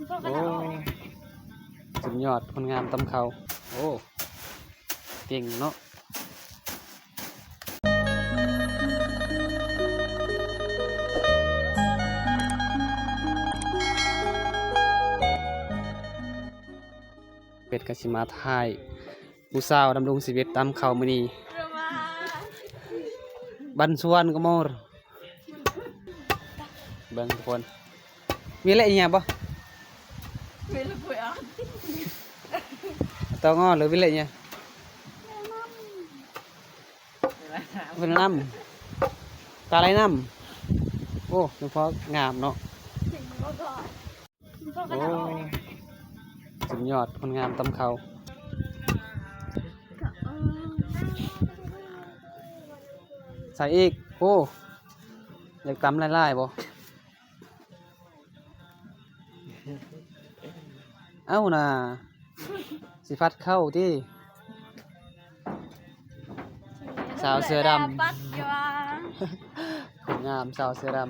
ໂອ້ ສຸດຍອດ ຄົນງາມຕຳເຂົ້າ. ໂອ້ ເກັ່ງເນາະ. ເປັດກໍຊິມາຖ່າຍຜູ້ສາວດຳລົງຊີວິດຕຳເຂົ້າມື້ນີ້. ບັນຊວນກະມໍ ເບິ່ງທຸກຄົນ ມີແລະອີຫຍັງບໍ່? ເວລາປ່ວຍອາ ຕອງອ ຫຼືວິເລຫຍັງ? ເວລານຳ ຕາໄຫຼນຳ. ໂອ້ ສະເພາະງາມເນາະ. ໂອ້ ສຸດຍອດ ຄົນງາມຕຳເຂົ້າ. ໃສ່ອີກ. ໂອ້ ຢາກຕຳຫຼາຍໆບໍ່? ເອົ້ານາ ຊິຜັດເຂົ້າຕິ? ສາວເສືອດຳ ຄົນງາມສາວເສືອດຳ.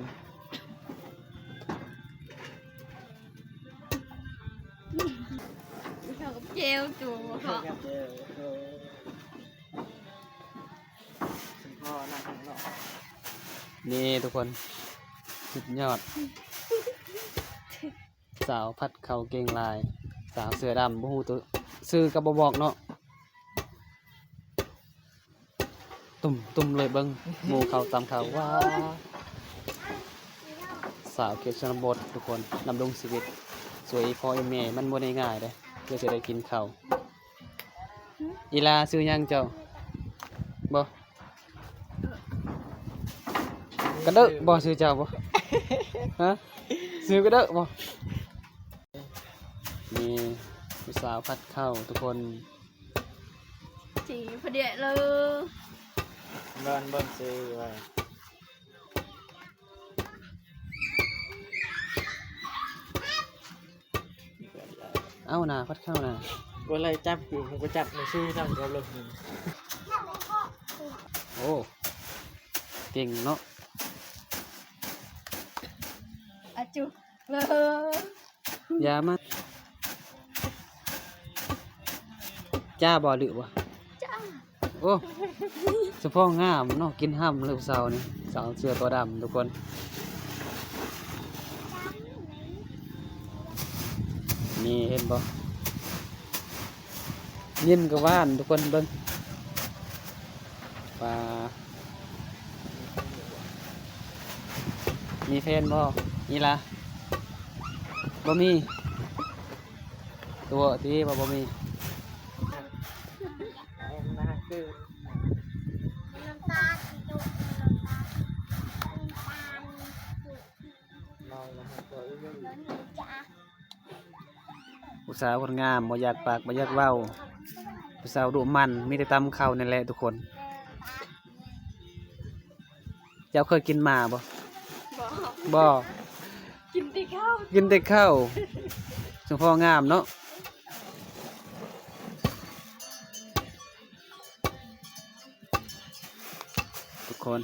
ເຂົ້າກັບແຈ່ວຈູເນາະ. ນີ້ທຸກຄົນ ສຸດຍອດ ສາວຜັດເຂົ້າເກັ່ງຫຼາຍ ສາວເສືອດຳ ບໍ່ຮູ້ໂຕ ຊື່ກໍບໍ່ບອກເນາະ. ຕຸ້ມໆເລີຍ ເບິ່ງໝູ່ເຂົ້າຕຳເຂົ້າ. ວ້າ ສາວເຂດຊົນນະບົດທຸກຄົນ ດຳລົງຊີວິດ ຊ່ວຍອີ່ພໍ່ອີ່ແມ່ ມັນບໍ່ໄດ້ງ່າຍເດ້ ເພື່ອຈະໄດ້ກິນເຂົ້າ. ອີ່ຫຼ້າຊື່ຫຍັງເຈົ້າ? ບໍ່ ກະເດີບໍ່ຊື່ເຈົ້າບໍ່? ຮະ ຊື່ກະເດີບໍ່? ນີ້ຜູ້ສາວຜັດເຂົ້າທຸກຄົນ. ສີພະເດເລີ ເບິ່ງ ເບິ່ງຊື່ໄວ້. ເອົານາ ພັດເຂົ້ານາ ບໍ່ໄລ່ຈັບ ກູກໍຈັບໃນຊື່ນຳກັບລົດນີ້. ໂອ້ ເກັ່ງເນາະ ອາຈຸ ຢ່າມາ ຈ້າບໍ່ ຫຼືບໍ່? ຈ້າ. ໂອ້ ສະເພາະງາມເນາະ ກິນຫ້ຳເລີຍຜູ້ສາວນີ້ ສາວເສືອຕົວດຳທຸກຄົນ. ນີ້ເຫັນບໍ່? ຍິ້ມກໍຫວານທຸກຄົນເບິ່ງ. ປາ ມີແຟນບໍ່? ມີລະ ບໍ່ມີ. ຕົວະຕິວ່າບໍ່ມີ. ຜູ້ສາວຄົນງາມ ບໍ່ຢາກປາກບໍ່ຢາກເວົ້າ ຜູ້ສາວດຸໝັ່ນ ມີແຕ່ຕຳເຂົ້ານີ້ແຫຼະທຸກຄົນ. ເຈົ້າເຄີຍກິນໝາບໍ່? ບໍ່ ບໍ່ ກິນແຕ່ເຂົ້າ ກິນແຕ່ເຂົ້າ. ສົມພໍງາມເນາະ ທຸກຄົນ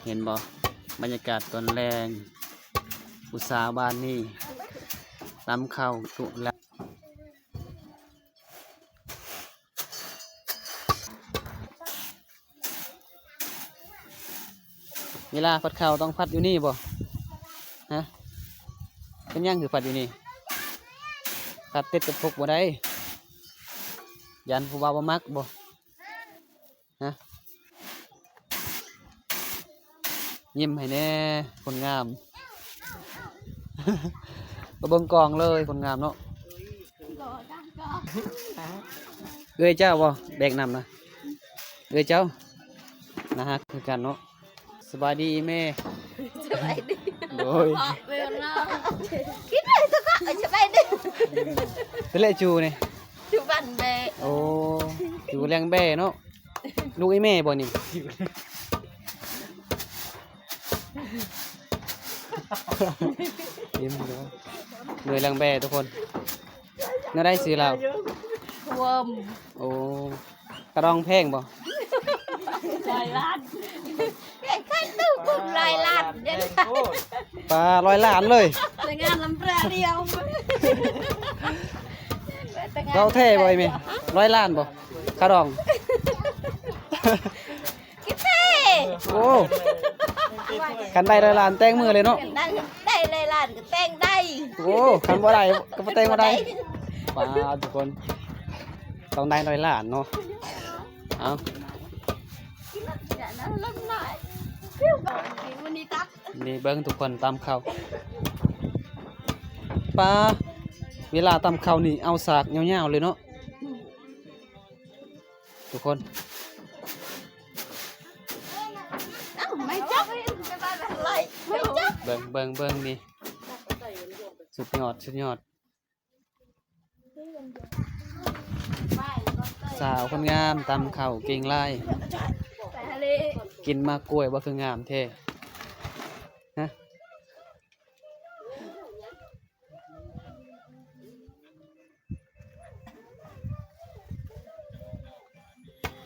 ເຫັນບໍ່? ບັນຍາກາດຕອນແລງ ຜູ້ສາວບ້ານນີ້ ຕຳເຂົ້າຕຸລາ. ເວລາຜັດເຂົ້າຕ້ອງຜັດຢູ່ນີ້ບໍ່? ຮະ? ເປັນຫຍັງຄືຜັດຢູ່ນີ້? ຜັດຕິດກັບຄົກບໍ່ໄດ້ ຢ້ານຜູ້ບ່າວບໍ່ມັກບໍ່? ຮະ? ຍິ້ມໃຫ້ແດ່ ຄົນງາມ ມາເບິ່ງກ້ອງເລີຍ ຄົນງາມເນາະ. ເອື້ອຍເຈົ້າບໍ່ ແບກນ້ຳນະ? ເອື້ອຍເຈົ້າ ໜ້າຮັກຄືກັນເນາະ. ສະບາຍດີອີ່ແມ່. ສະບາຍດີ. ໂດຍ. ເວລາກິນໄດ້ຕະກະ ສະບາຍດີ. ເປັນແຫຼະຈູນີ້ ຈູບ້ານແບ. ໂອ້ ຈູແລງແບເນາະ. ລູກອີ່ແມ່ບໍ່ນີ້? ເຫັນບໍ່? ໂດຍ ແລງແບທຸກຄົນ. ແນວໃດຊື່ລາວ? ທວມ. ໂອ້ ກະດອງແພງບໍ່? ຮ້ອຍລ້ານ. ແພງຄັນຕູ້ກຸ້ມຮ້ອຍລ້ານ. ປາ ຮ້ອຍລ້ານເລີຍ. ແຕ່ງງານລຳໄປ ດຽວ ເວົ້າແທ້ບໍ່ອີ່ແມ່? ຮ້ອຍລ້ານບໍ່? ຄ່າດອງ ກິນແທ້. ໂອ້ ຄັນໄດ້ຮ້ອຍລ້ານແຕ່ງມື້ເລີຍເນາະ. ຄັນໄດ້ ໄດ້ຮ້ອຍລ້ານກໍແຕ່ງໄດ້. ໂອ້ ຄັນບໍ່ໄດ້ກໍບໍ່ແຕ່ງບໍ່ໄດ້. ປ້າດ ທຸກຄົນ ຕ້ອງໄດ້ຮ້ອຍລ້ານເນາະ. ເອົາ ນີ້ເບິ່ງທຸກຄົນ ຕຳເຂົ້າ ປ້າ ເວລາຕຳເຂົ້ານີ້ເອົາສາກຍາວໆເລີຍເນາະ ທຸກຄົນ. ເບິ່ງ ເບິ່ງ ເບິ່ງນີ້ ສຸດຍອດ ສຸດຍອດ. ສາວຄົນງາມຕຳເຂົ້າເກັ່ງຫຼາຍ. ກິນໝາກກ້ວຍບໍ່ຄືງາມແທ້ ຮະ?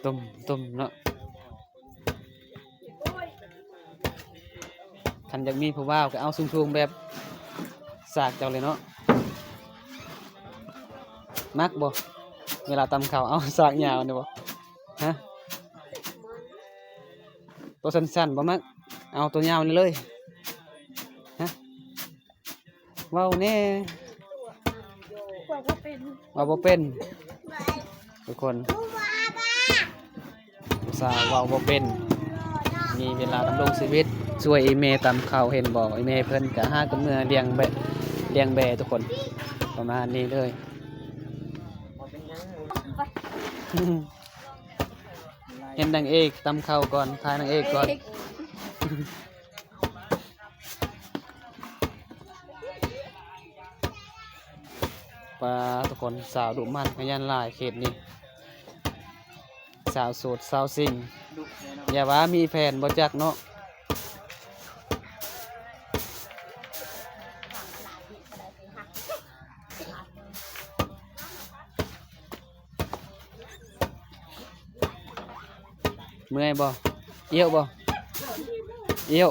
ຕົ້ມ ຕົ້ມເນາະ. ຄັນຢາກມີຜູ້ບ່າວກໍເອົາສູງໆແບບສາກເຈົ້າເລີຍເນາະ. ມັກບໍ່ ເວລາຕຳເຂົ້າເອົາສາກຍາວນີ້ບໍ່ ຮະ? ໂຕສັ້ນໆບໍ່ມັກ ເອົາໂຕຍາວນີ້ເລີຍ ຮະ? ເວົ້າແດ່ ເວົ້າບໍ່ເປັນ ເວົ້າບໍ່ເປັນ ທຸກຄົນ. ຜູ້ສາວເວົ້າບໍ່ເປັນ ມີເວລາດຳລົງຊີວິດ ຊ່ວຍອີ່ແມ່ຕຳເຂົ້າ ເຫັນບໍ່ ອີ່ແມ່ເພິ່ນກະຫາກະເມືອລ້ຽງແບະ ລ້ຽງແບະ ທຸກຄົນ ປະມານນີ້ເລີຍ. ເຫັນນາງເອກຕຳເຂົ້າກ່ອນ ຖ່າຍນາງເອກກ່ອນ. ປາ ທຸກຄົນ ສາວດຸໝັ່ນຂະຫຍັນຫຼາຍເຂດນີ້ ສາວໂສດສາວຊິງ ຢ່າວ່າມີແຟນບໍ່ຈັກເນາະ. ເມື່ອຍບໍ່? ອ້ຽວບໍ່? ອ້ຽວ.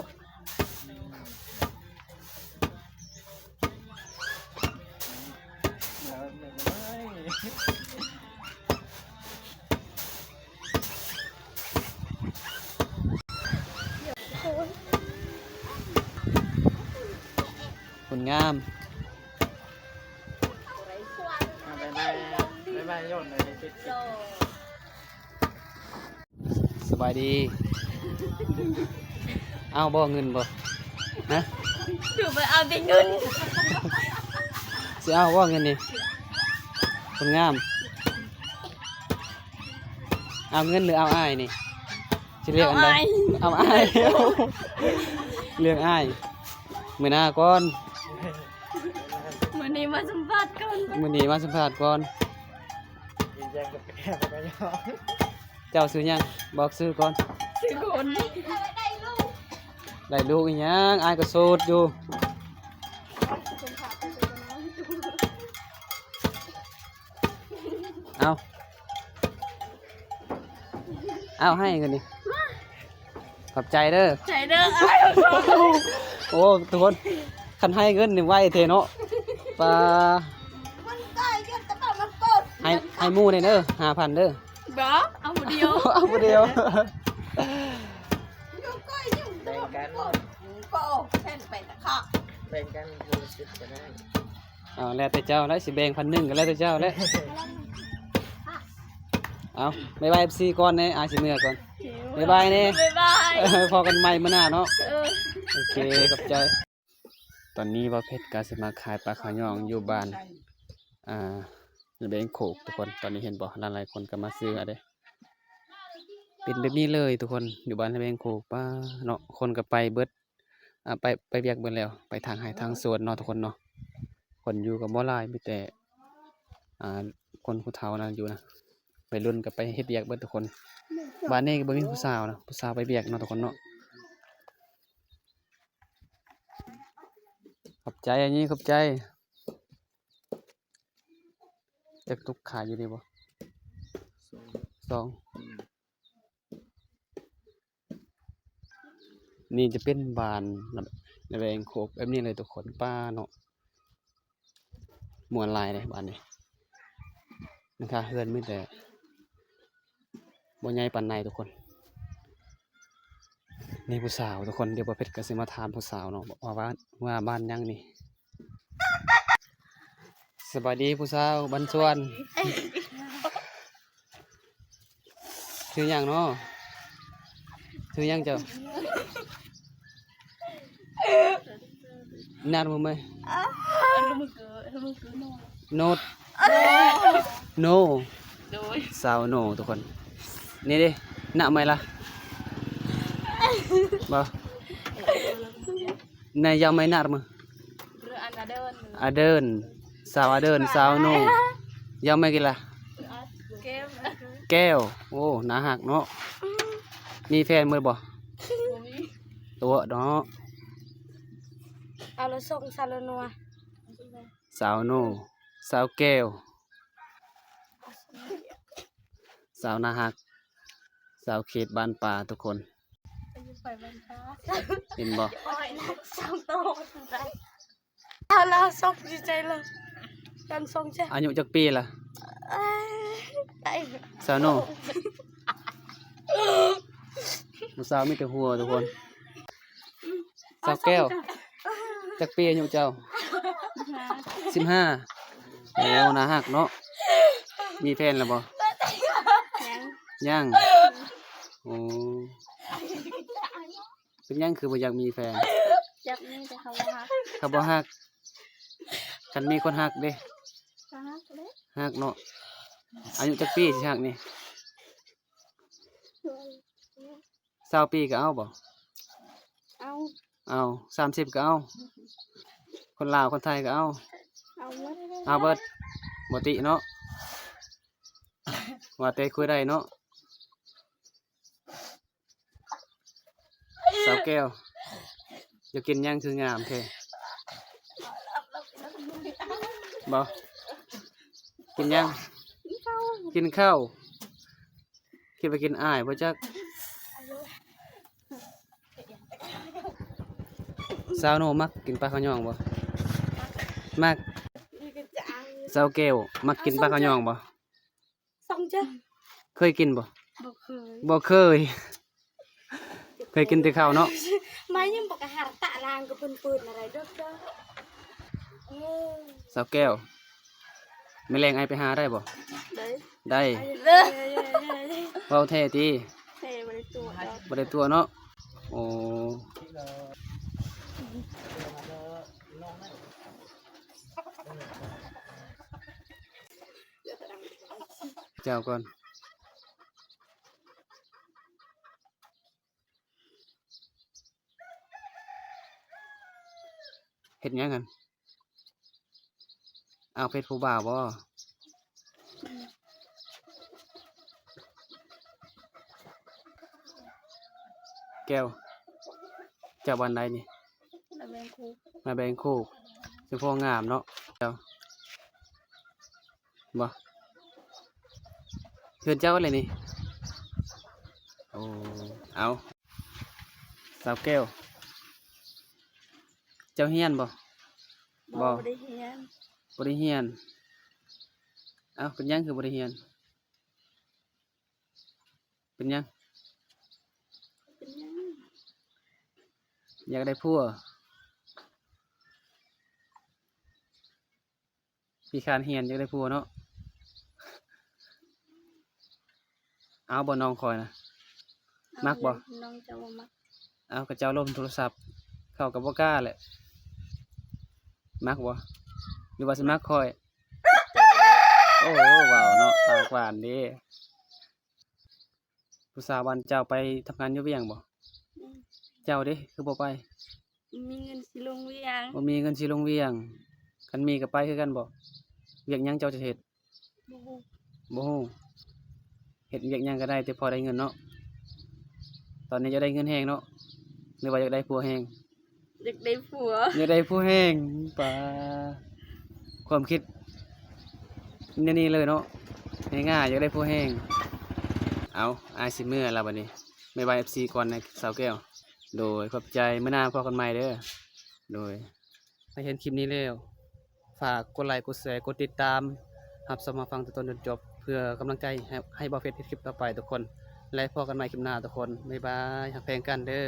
ຄົນງາມ. ບາຍບາຍ ບາຍບາຍ ໂຍນເລີຍ ສະບາຍດີ. ເອົາບໍ່ເງິນບໍ່? ຮະ? ຖືໄປເອົາແຕ່ເງິນ. ຊິເອົາບໍ່ເງິນນີ້? ຄົນງາມ. ເອົາເງິນຫຼືເອົາອ້າຍນີ້? ຊິເລືອກອັນໃດ? ເອົາອ້າຍ. ເລືອກອ້າຍ. ມື້ໜ້າກ່ອນ. ມື້ນີ້ມາສຳພາດກ່ອນ. ມື້ນີ້ມາສຳພາດກ່ອນ. ເຈົ້າຊື່ຫຍັງ? ບອກຊື່ກ່ອນ. ຊື່ຄົນ. ໄດ້ລູກອີຫຍັງ? ອ້າຍກໍໂສດຢູ່. ເອົາ ເອົາ ໃຫ້ເງິນນີ້. ຂອບໃຈເດີ. ໃຈເດີ. ໂອ້ ທຸກຄົນ ຄັນໃຫ້ເງິນນີ້ໄວແທ້ເນາະ. ປາ ໃຫ້ ໃຫ້ໝູ່ແດ່ເດີ ຫ້າພັນເດີ. ບໍ່ ເອົາຜູ້ດຽວ. ເອົາຜູ້ດຽວ. ແບ່ງກັນ ແບ່ງກັນຄົນລະສິບກໍໄດ້. ເອົາ ແລ້ວແຕ່ເຈົ້າແຫຼະ ຊິແບ່ງພັນໜຶ່ງກໍແລ້ວແຕ່ເຈົ້າແຫຼະ. ເອົາ ບາຍບາຍ ເອັຟຊີ ກ່ອນແດ່ ອ້າຍຊິເມືອກ່ອນ. ບາຍບາຍແດ່. ບາຍບາຍ. ພໍ້ກັນໃໝ່ມື້ໜ້າເນາະ. ເອີ ໂອເຄ ຂອບໃຈ. ຕອນນີ້ບ່າວເພັດກໍຊິມາຂາຍປາຂາວຍອງຢູ່ບ້ານ ອ່າ ລະແວງໂຄກ ທຸກຄົນ. ຕອນນີ້ເຫັນບໍ່ ຫຼາຍໆຄົນກໍມາຊື້ເອົາເດ້. ເປັນແບບນີ້ເລີຍທຸກຄົນ ຢູ່ບ້ານລະແວງໂຄກ. ປ້າເນາະ ຄົນກໍໄປເບິດ. ອ່າ ໄປ ໄປວຽກເບິດແລ້ວ ໄປທາງໄຮ່ທາງສວນເນາະ ທຸກຄົນເນາະ. ຄົນຢູ່ກໍບໍ່ຫຼາຍ ມີແຕ່ ອ່າ ຄົນຜູ້ເຖົ້ານັ້ນຢູ່ນະ. ໄວລຸ້ນກໍໄປເຮັດວຽກເບິດທຸກຄົນ. ບ້ານນີ້ກໍບໍ່ມີຜູ້ສາວນະ ຜູ້ສາວໄປວຽກເນາະ ທຸກຄົນເນາະ. ຂອບໃຈ ອັນນີ້ຂອບໃຈ. ຈັກຕຸກຂາຍຢູ່ນີ້ບໍ່? ສອງ ສອງ. ນີ້ຈະເປັນບ້ານລະແວງໂຄກແບບນີ້ເລີຍທຸກຄົນ. ປ້າເນາະ ມ່ວນຫຼາຍເດ້ບ້ານນີ້. ຫຼັງຄາເຮືອນມີແຕ່ບໍ່ໃຫຍ່ປານໃດທຸກຄົນ. ນີ້ຜູ້ສາວທຸກຄົນ, ດຽວບ່າວເພັດກໍຊິມາຖາມຜູ້ສາວເນາະ ວ່າ ວ່າ ວ່າບ້ານຫຍັງນີ້. ສະບາຍດີຜູ້ສາວ ບ້ານສວນ. ຊື່ຫຍັງເນາະ? ຊື່ຫຍັງເຈົ້າ? ນັດມື້ໄໝ? ໂນດ ໂນ ໂນ ໂດຍ ສາວໂນທຸກຄົນ. ນີ້ເດ້ ນະໄໝລະ? ບໍ່ ໃນຍາມໄມນາດມາ ອາເດີນ ສາວອາເດີນ ສາວໂນ ຍາມໄມກິລາ ແກ້ວ ແກ້ວ. ໂອ້ ໜ້າຮັກເນາະ. ມີແຟນໝົດບໍ່? ບໍ່ມີ ຕົວະເນາະ. ເອົາລະສົ່ງສາວໂນ ສາວໂນ ສາວແກ້ວ ສາວໜ້າຮັກ ສາວເຂດບ້ານປ່າທຸກຄົນ. ເຫັນບໍ່? ເອົາລະສົ່ງດີໃຈລະ ກັນສົ່ງຈ້ະ. ອາຍຸຈັກປີລະ? ເອີຍ ໄດ້ ສາວໂນ. ຜູ້ສາວມີແຕ່ຫົວທຸກຄົນ. ສາວແກ້ວ ຈັກປີອາຍຸເຈົ້າ? ສິບຫ້າ. ໂອ້ ໜ້າຮັກເນາະ. ມີແຟນແລ້ວບໍ່? ຍັງ ຍັງ. ໂອ້ ເປັນຫຍັງຄືບໍ່ຢາກມີແຟນ? ຢາກມີແຕ່ເຂົາບໍ່ຮັກ ເຂົາບໍ່ຮັກ. ຄັນມີຄົນຮັກເດ້? ກໍຮັກເດ້ ຮັກເນາະ. ອາຍຸຈັກປີຊິຮັກນີ້? ຊາວປີກໍເອົາບໍ່? ເອົາ ເອົາ. ສາມສິບກໍເອົາ? ຄົນລາວຄົນໄທກໍເອົາ? ເອົາໝົດ ເອົາເບິດ. ບໍ່ຕິເນາະ ວ່າແຕ່ຄຸຍໄດ້ເນາະ. ສາວແກ້ວ ຢາກກິນຫຍັງຄືງາມແທ້? ບໍ່ ກິນຫຍັງ? ກິນເຂົ້າ ຄິດວ່າກິນອ້າຍບໍ່ຈັກ. ສາວໂນມັກກິນປາຂະຫຍອງບໍ່? ມັກ. ສາວແກ້ວມັກກິນປາຂະຫຍອງບໍ່? ສ່ອງເຈົ້າ ເຄີຍກິນບໍ່? ບໍ່ເຄີຍ ບໍ່ເຄີຍ. ເຄີຍກິນແຕ່ເຂົ້າເນາະ. ມາຍັງບໍ່ກະຫາຕະລາງກະເພິ່ນເປີດອະໄລເດີ. ສາວແກ້ວ ມື້ແລງອ້າຍໄປຫາໄດ້ບໍ່? ໄດ້ ໄດ້. ເວົ້າແທ້ຕິ? ແທ້ ບໍ່ໄດ້ຕົວະດອກ ບໍ່ໄດ້ຕົວະເນາະ. ໂອ້ ເຈົ້າກ່ອນ. ເຮັດຫຍັງຫັ້ນ? ອ້າວ ເຟດຜູ້ບ່າວບໍ່? ແກ້ວ ເຈົ້າບ້ານໃດນີ້? ມາແບງໂຄກ ມາແບງໂຄກ. ສະໂພງງາມເນາະເຈົ້າ. ບໍ່ ເຮືອນເຈົ້າແຫຼະນີ້. ໂອ້ ເອົາ ສາວແກ້ວ ເຈົ້າຮຽນບໍ່? ບໍ່ ບໍ່ ບໍ່ໄດ້ຮຽນ ບໍ່ໄດ້ຮຽນ. ເອົ້າ ເປັນຫຍັງຄືບໍ່ໄດ້ຮຽນ? ເປັນຫຍັງ? ເປັນຫຍັງ? ຢາກໄດ້ຜົວ. ຂີ້ຄ້ານຮຽນ ຢາກໄດ້ຜົວເນາະ. ເອົາບໍ່ນ້ອງຂ້ອຍນະ? ມັກບໍ່? ນ້ອງເຈົ້າບໍ່ມັກ. ເອົາ ກະເຈົ້າລົມໂທລະສັບ ເຂົາກະບໍ່ກ້າແຫຼະ. ມັກບໍ່? ຫຼືວ່າຊິມັກຂ້ອຍ? ໂອ້ ເວົ້າເນາະ ປາກຫວານເດ້. ຜູ້ສາວບ້ານເຈົ້າໄປທຳງານຢູ່ວຽງບໍ່? ອືມ. ເຈົ້າເດ້ ຄືບໍ່ໄປ? ບໍ່ມີເງິນຊິລົງວຽງ. ບໍ່ມີເງິນຊິລົງວຽງ. ຄັນມີກະໄປຄືກັນບໍ່? ວຽກຫຍັງເຈົ້າຈະເຮັດ? ບໍ່ຮູ້. ບໍ່ຮູ້. ເຮັດວຽກຫຍັງກະໄດ້ ແຕ່ພໍໄດ້ເງິນເນາະ. ຕອນນີ້ຢາກໄດ້ເງິນແຮງເນາະ ຫຼືວ່າຢາກໄດ້ຜົວແຮງ? ຢາກໄດ້ຜົວ. ຢາກໄດ້ຜົວແຮງ. ປາ ຄວາມຄິດແນວນີ້ເລີຍເນາະ ງ່າຍໆ ຢາກໄດ້ຜົວແຮງ. ເອົາ ອ້າຍຊິເມືອລະບາດນີ້ ບາຍບາຍເອັຟຊີກ່ອນນະ ສາວແກ້ວ. ໂດຍ ຂອບໃຈ ມື້ໜ້າພໍ້ກັນໃໝ່ເດີ. ໂດຍ ໃຫ້ເຫັນຄລິບນີ້ແລ້ວ ຝາກກົດໄລ ກົດແຊ ກົດຕິດຕາມ ຮັບຊົມຮັບຟັງແຕ່ຕົ້ນຈົນຈົບ ເພື່ອກຳລັງໃຈໃຫ້ ໃຫ້ບ່າວເພັດເຮັດຄລິບຕໍ່ໄປທຸກຄົນ ແລະ ພໍ້ກັນໃໝ່ຄລິບໜ້າທຸກຄົນ. ບາຍບາຍ ຮັກແພງກັນເດີ້.